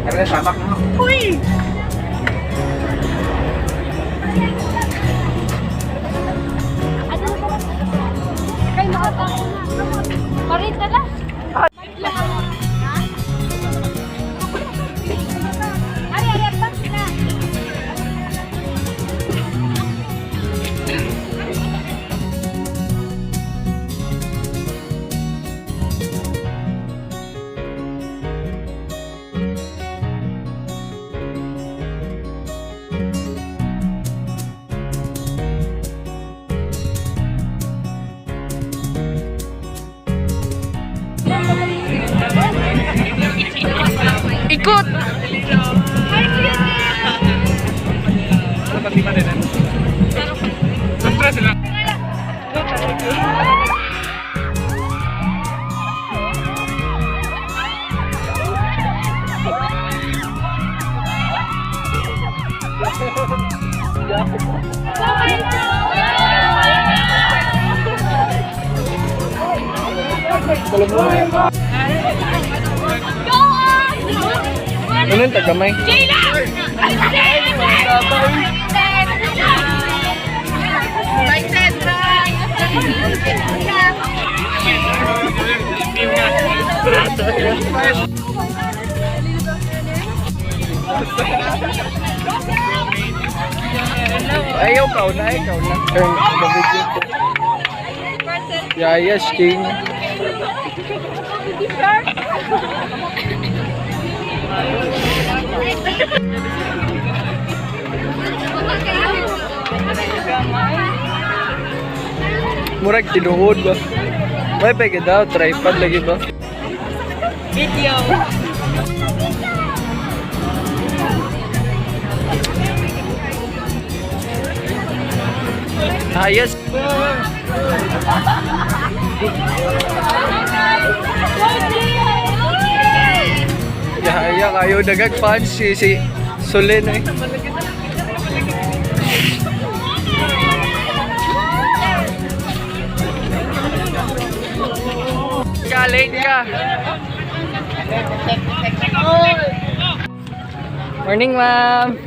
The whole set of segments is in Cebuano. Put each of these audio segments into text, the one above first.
Kaya samak na. Uy! Kay makatao na. Marita na. Ari, ari, ari, bak na. Ikot! Hi, Kuya Tim! Go on! Ano yung tagamay? Jayla! Ayaw ka na, ikaw na. Turn the video ko. Yeah, yes, King. Murag tinuod ba? May pwede daw, tripod lagi ba? Video! Ah, yes. Yeah, kayo dagag fans si Solin eh. Ka, late ka. Morning, ma'am.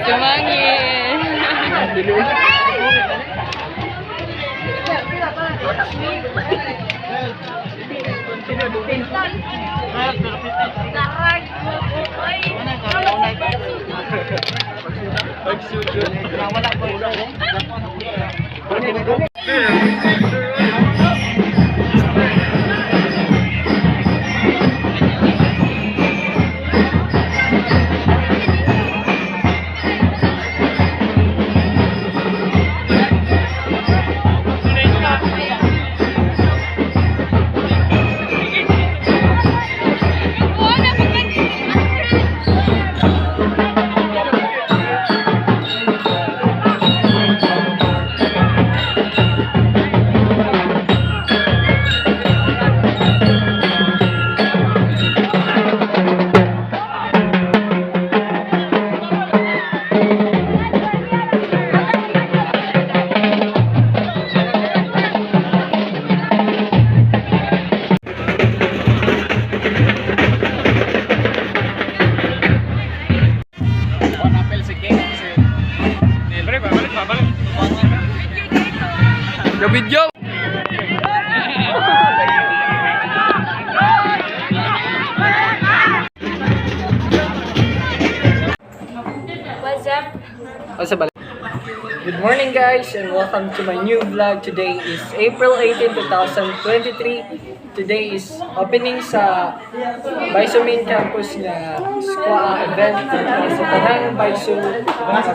Tumangin! The video. What's up? What's up, Good morning, guys, and welcome to my new vlog. Today is April 18, 2023. Today is opening sa Baiso Main Campus na Squaa event sa Tanang Baiso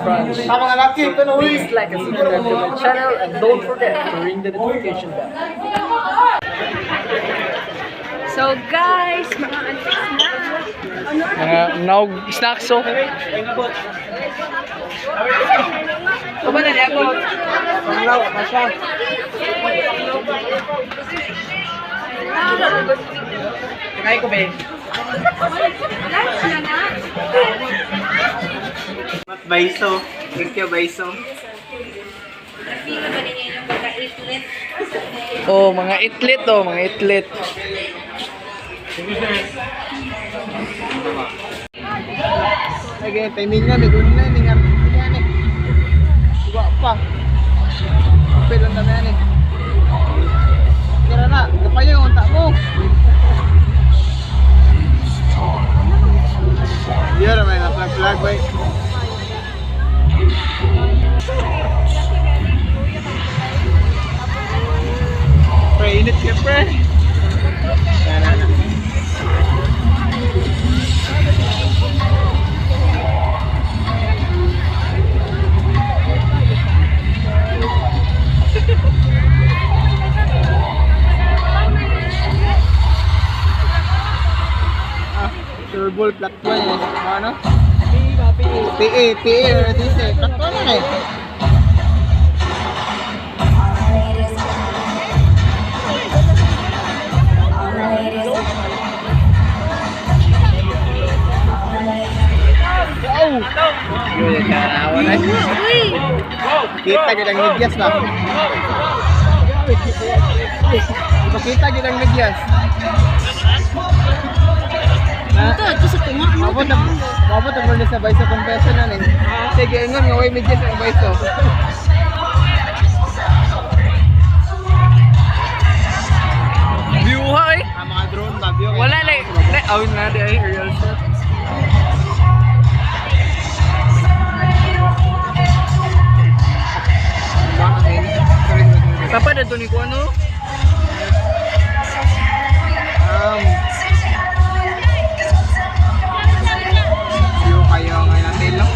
branch. So please like and subscribe to my channel and don't forget to ring the notification bell. So guys, mga antiks na! Mga now snacks oh. Lunch na na. Baiso. Thank you, Baiso. Hindi ka ba ninyo yung pagka-itlit? Oh, mga itlit oh, mga itlit. Sige, timing na, may gunin na, may nga eh. Iba pa. Kapil lang kami yan eh. Tira na, kapayo yung unta mo. Yun naman, na-flag-flag, boy. Pre, init ka, pre. Na, na, na. Ah, Sure ball, plat 1 eh. Ano? PA, PA, RTC. Plat 1 lang eh. Oh! Yun, karawa na. Uy! Kita gid ang medyas na. Pakita gid ang medyas. Na, Ito, ito sa tunga, ano? Mabot na, mabot na muna sa Baiso confession na rin. Sige, ingon nga way medyas ang Baiso. View eh. Ah, mga drone ba? View Wala like, like oh na di ay aerial shot. Papa na ni ko ano? View kayo ngayon natin lang.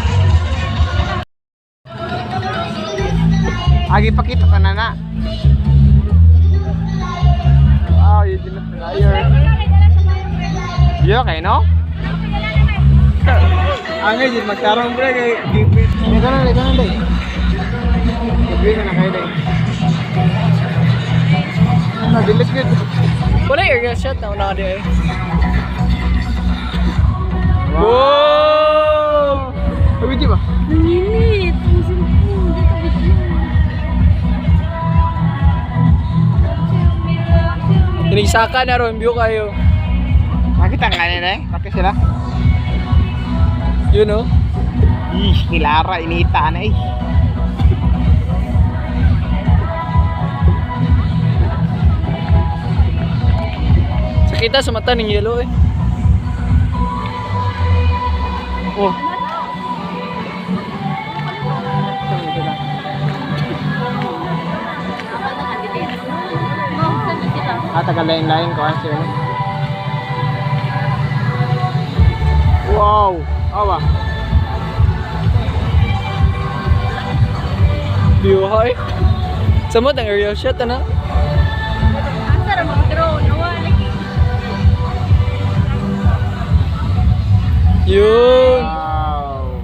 Agi pakita ka na na. Wow, you did not flyer. View kayo, no? Ang ngayon, magtarong bre kay gipit. Ikaw na, ikaw na, day. Gabi na kayo, day. Ano, delete good. Wala aerial shot na una di ay. Wow! Video ba? Nanginit! Ang cellphone. Dito, video. Inisaka na ron view kayo. Nakita ka nila eh. Bakit sila? You know? Ih, nilara, inita na eh. Sakita sa mata ng yellow eh. Oh. Saan sila? Ah, taga-lain-lain ko. Ah, sila. Wow! Awa. View eh. Samot ang aerial shot ana. Asa ra mga drone? Nawa, lagi. Yun. Wow!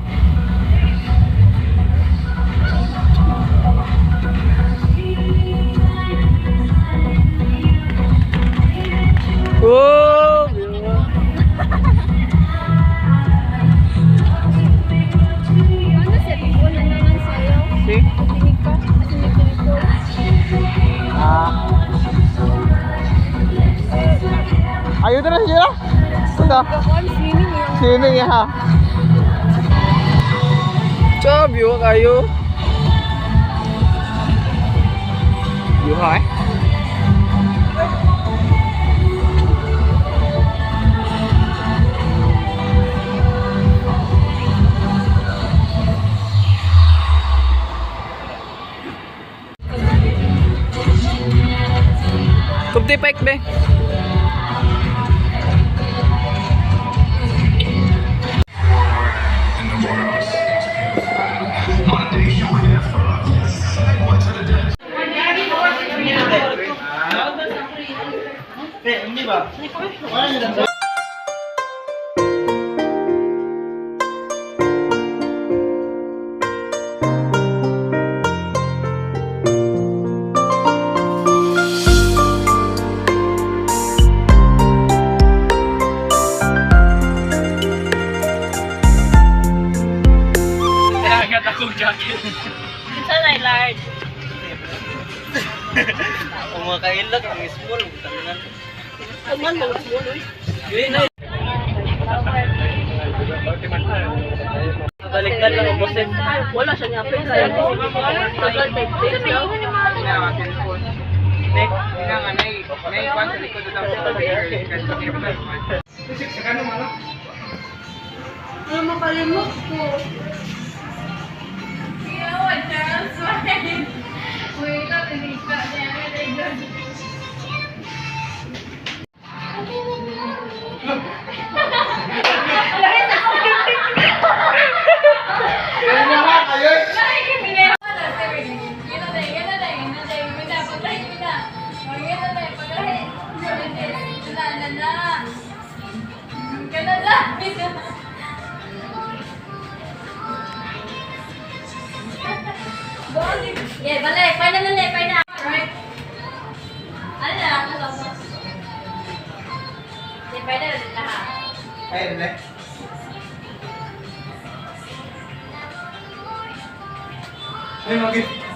Wow! View. Ano sa likod? Ano naman sa'yo? See? Tinig ka? Tinig ko. Ah. Ayun na sila. Ito. Gakon, swimming yun. Swimming ya. Ciao, view kayo. View ha eh. Kubti pike be. Agad akong jacket. Saan ay large? Umakain. Baliktad lang ang bosin. Wala siya niya. Ano makalimot ko? Wait, lang, hindi ka. Yeah, balik. Final na, final. Right? Ano na? Ano na? Yeah, final na lahat. Ayun, next. Ay, magit.